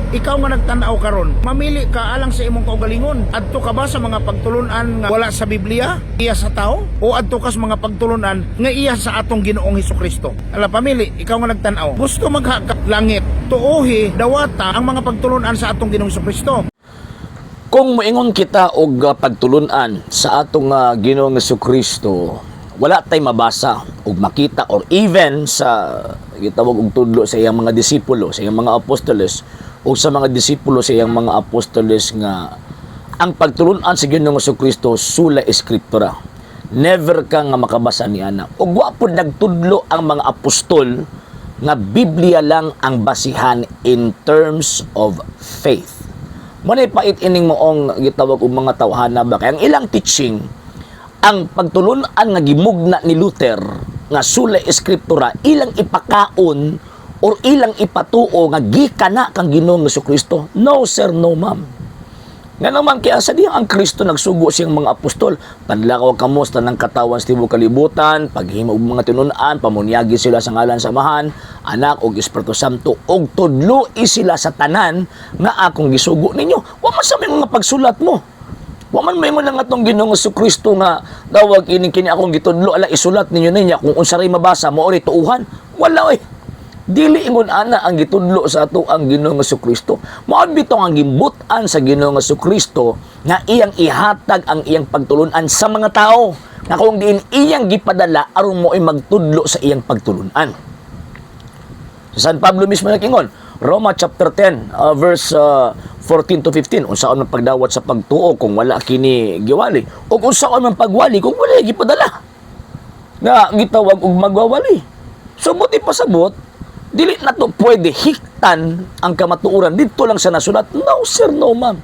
Ikaw nga nagtan-aw karon, mamili ka alang sa imong kaugalingon. Adto ka ba sa mga pagtulunan nga wala sa Biblia, iya sa tao, o adto ka sa mga pagtulunan nga iya sa atong Ginoong Hesus Kristo? Ala, pamili, ikaw nga nagtan-aw. Gusto magha langit, tuohi, dawata ang mga pagtulunan sa atong Ginoong Hesus Kristo. Kung moingon kita og pagtulunan sa atong Ginoong Kristo, wala tay mabasa og makita or even sa gitawag og tudlo sa iyang mga disipulo, sa iyang mga apostoles o sa mga disipulo sa iyang mga apostoles nga ang pagtulunan sa Ginoong Kristo sola scriptura. Never ka nga makabasa ni ana. Ug wa pud nagtudlo ang mga apostol nga Biblia lang ang basihan in terms of faith. Mo na pait ining moong gitawag og mga tawhana ba kay ang ilang teaching, ang pagtulunan nga gimugna ni Luther nga sola scriptura, ilang ipakaon or ilang ipatuo nga gikan na kang Ginoong Kristo. No sir, no ma'am. Nga naman kaya sa diyang ang Kristo nagsugo siyang mga apostol, "Panlakaw kamo sa tanang katawan sa tibuok kalibutan, paghimo og mga tinun-an, pamunyagi sila sa ngalan sa Amahan, Anak ug Espiritu Santo, ug tudloi sila sa tanan nga akong gisugo ninyo." Wa man sa mga pagsulat mo. Wa man may nga atong Ginoong Kristo nga tawag ining kini akong gitudlo, ala, isulat ninyo ninya, kung unsa ray mabasa mo ori tuuhan. Wala oy. Dili ingon ana ang gitudlo sa ato ang Ginoong Kristo. Mao bitong ang gimbut-an sa Ginoong Kristo nga iyang ihatag ang iyang pagtulunan sa mga tao nga kung diin iyang gipadala aron mo ay magtudlo sa iyang pagtulunan. Sa San Pablo mismo nag-ingon, Roma chapter 10 verse 14 to 15, unsaon man pagdawat sa pagtuo kung wala kini giwali ug unsaon man pagwali kung wala gipadala nga gitawag og magwawali? So buot pasabot, dili na to pwede hiktan ang kamatuoran dito lang sa nasulat. No sir, no ma'am.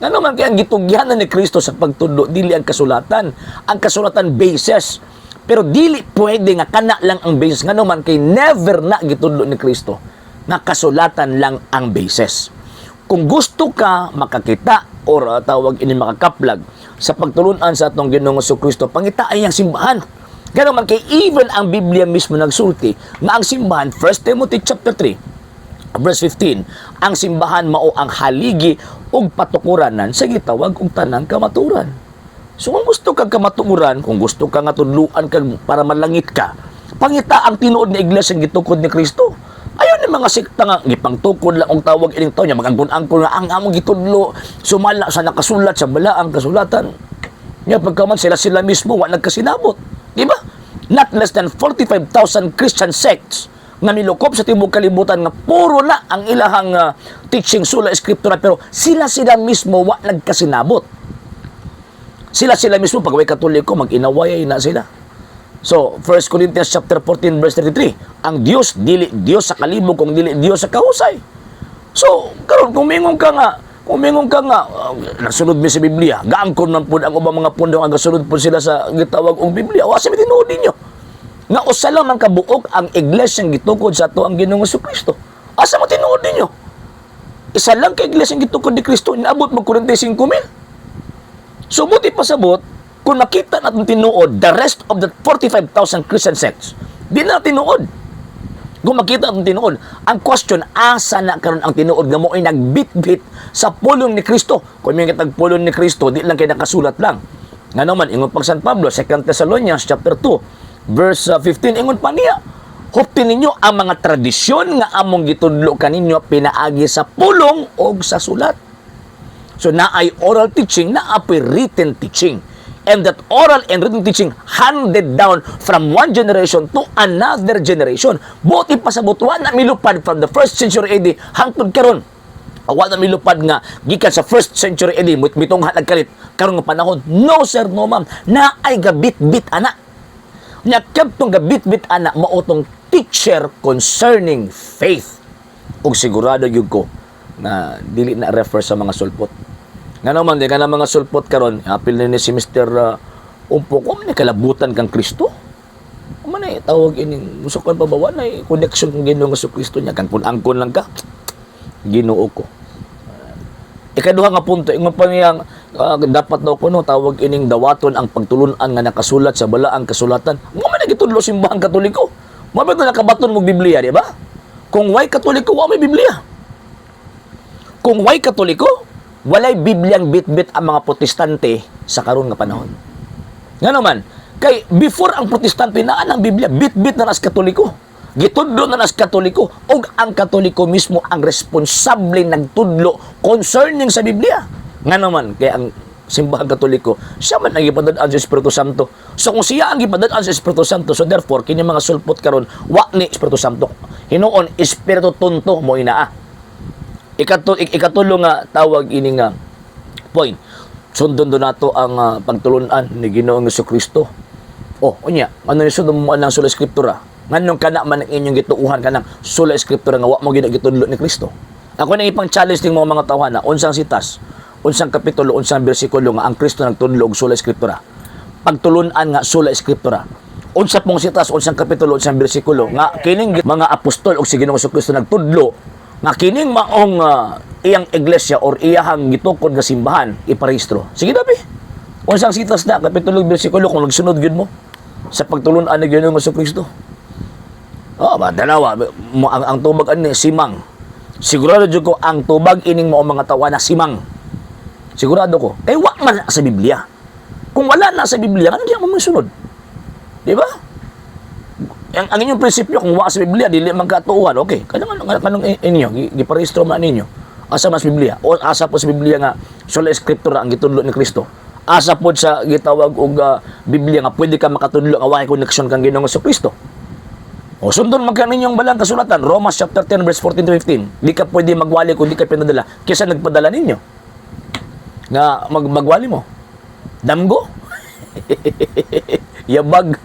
Nga naman kaya ang gitugyanan ni Kristo sa pagtudlo dili ang kasulatan. Ang kasulatan basis. Pero dili pwede nga kana lang ang basis. Nga naman kay never na gitudlo ni Kristo nga kasulatan lang ang basis. Kung gusto ka makakita or tawag ini makakaplag sa pagtulunan sa atong Ginoong Kristo, pangita ay ang simbahan. Ganoon man kay even ang Biblia mismo nagsulti nga ang simbahan, 1 Timothy chapter 3 verse 15, ang simbahan mao ang haligi ug patukuranan sa gitawag og tanang kamatuoran. So kung gusto kag kamatuoran, kung gusto ka nga tudluan kag para malangit ka, pangita ang tinuod na iglesia nga gitukod ni Kristo. Ayon ni mga sekta nga gipangtukod lang og tawag ining tawo niya, magangkon-angkon nga ang among gitudlo sumala sa nakasulat sa balaang kasulatan. Nya pagkaman sila sila mismo wa nagkasinabot. Di ba? Not less than 45,000 Christian sects nga nilukop sa tibuok kalibutan nga puro na ang ilahang teaching sola scriptura, pero sila sila mismo wa nagkasinabot. Sila sila mismo pag way Katoliko, mag-inaway na sila. So, 1 Corinthians chapter 14 verse 33, ang Dios dili Dios sa kalibog kung dili Dios sa kahusay. So, karon kung mingon ka nga, nagsunod mi sa Biblia, gaangkon man pud ang ubang mga pundo nga gasunod pud sila sa gitawag og Biblia. Wa sa tinuod ninyo nga usa lang man kabuok ang iglesia gitukod sa ato ang Ginoong Kristo. Asa mo tinuod ninyo? Isa lang ka iglesia gitukod ni Kristo, inaabot mag 45 mil. So buot pasabot, kung makita natin tinuod, the rest of the 45,000 Christian sects, di na tinuod. Kung makita natin tinuod, ang question, asa na karon ang tinuod nga mo ay nagbitbit sa pulong ni Kristo? Kung may kitag pulong ni Kristo, di lang kay nakasulat lang. Nga naman, ingon pag San Pablo, 2 Thessalonians chapter 2, verse 15, ingon pa niya, "Hupti ninyo ang mga tradisyon nga among gitudlo kaninyo pinaagi sa pulong o sa sulat." So naay oral teaching, naapoy written teaching. And that oral and written teaching handed down from one generation to another generation. Buot ipasabot, wa na milupad from the first century AD hangtod karon. Wa na milupad nga gikan sa first century AD mitong nagkalit karon nga panahon. No sir, no ma'am. Naay gabit-bit ana. Nya kadtong gabit-bit ana mao tong teacher concerning faith. Ug sigurado gyud ko na dili na refer sa mga sulpot. Nga naman, di ka na mga sulpot karon, apil ni si Mr. Umpo, kung ni kalabutan kang Kristo. Man ay tawag ining musukan pa ba, wa na connection kang Ginoong Kristo niya kan angkon lang ka. Ginoo ko. Ikaduha nga punto, ingon pa niyang dapat daw kuno tawag ining dawaton ang pagtulunan nga nakasulat sa balaang kasulatan. Mo man gitudlo simbahang Katoliko. Mo ba nakabaton mo Biblia, di ba? Kung way Katoliko, wa may Biblia. Kung way Katoliko, walay Bibliang bit-bit ang mga Protestante sa karon nga panahon. Nga naman, kay before ang Protestante naa ang Biblia, bit-bit na nas Katoliko. Gitudlo na nas Katoliko ug ang Katoliko mismo ang responsable nagtudlo concerning sa Biblia. Nga naman, kay ang simbahan Katoliko, siya man ang gipadad-an sa Espiritu Santo. So kung siya ang gipadad-an sa Espiritu Santo, so therefore kini mga sulpot karon wa ni Espiritu Santo. Hinuon Espiritu Tunto mo inaa. Ikatulo nga tawag ini nga point. Sundon do nato ang pagtulunan ni Ginoong Kristo. Oh, unya, ano ni sundon mo ang sola scriptura? Nganong kana man ang inyong gituuhan kanang sola scriptura nga wa mo gina gitudlo ni Kristo? Ako nang ipang challenge ning mga tawhana, unsang sitas, unsang kapitulo, unsang bersikulo nga ang Kristo nagtudlo og sola scriptura? Pagtulunan nga sola scriptura. Unsa pong sitas, unsang kapitulo, unsang bersikulo nga kining mga apostol og si Ginoong Kristo nagtudlo nga kining maong iyang iglesia or iyahang gitukod nga simbahan iparehistro? Sige dabi. Unsang sitas na kapitulo, bersikulo, kung nagsunod gyud mo sa pagtulunan ni Ginoong Kristo? Oh, ba dalawa mo ang tubag ani simang. Sigurado jud ko ang tubag ining mao mga tawa na simang. Sigurado ko. Kay wa man na sa Biblia. Kung wala na sa Biblia, ano diyan mo sunod? Di ba? Ang inyong prinsipyo, kung wa sa Biblia, dili man katuuhan, okay. Kanang ano, kanang inyo, giparehistro man ninyo. Asa man sa Biblia? O asa po sa Biblia nga sola scriptura ang gitudlo ni Kristo? Asa po sa gitawag og Biblia nga pwede ka makatudlo nga way connection kang Ginoong Kristo? O sundon man ka ninyong balang kasulatan, Romans chapter 10 verse 14 to 15. Di ka pwede magwali kung di ka pinadala. Kaysa nagpadala ninyo. Nga magwali mo. Damgo? Yabag.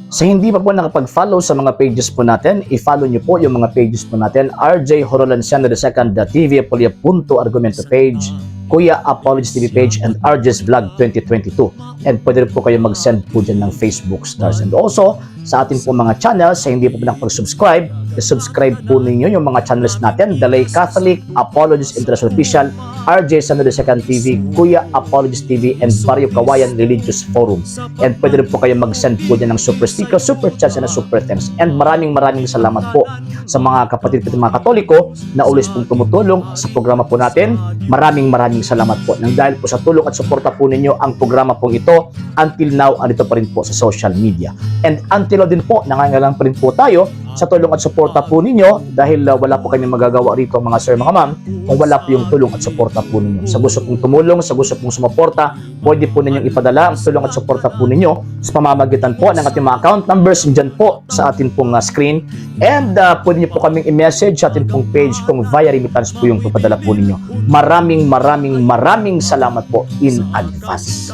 Sa hindi pa po nakapag-follow sa mga pages po natin, i-follow nyo po yung mga pages po natin. RJ Horolanciano II, the TV Apolia Punto Argumento page, Kuya Apologies TV page, and RJ's Vlog 2022. And pwede rin po kayo mag-send po dyan ng Facebook stars. And also, sa ating po mga channels, sa hindi po nakapag-subscribe, i-subscribe po ninyo yung mga channels natin, The Lay Catholic, Apologies International Official, RJ Sano II TV, Kuya Apologies TV, and Barrio Kawayan Religious Forum. And pwede rin po kayo mag-send po dyan ng super sticker, super chats, and super thanks. And maraming maraming salamat po sa mga kapatid ko mga Katoliko na always pong tumutulong sa programa po natin. Maraming maraming salamat po. Nang dahil po sa tulong at suporta po ninyo ang programa pong ito, until now, andito pa rin po sa social media. And until now din po, nangangailangan pa rin po tayo sa tulong at suporta po ninyo dahil wala po kami magagawa rito, mga sir, mga ma'am, kung wala po yung tulong at suporta po ninyo. Sa gusto pong tumulong, sa gusto pong sumuporta, pwede po ninyong ipadala ang tulong at suporta po ninyo sa pamamagitan po ng ating mga account numbers dyan po sa ating pong screen. And pwede niyo po kaming i-message sa ating pong page kung via remittance po yung papadala po ninyo. Maraming maraming maraming salamat po in advance.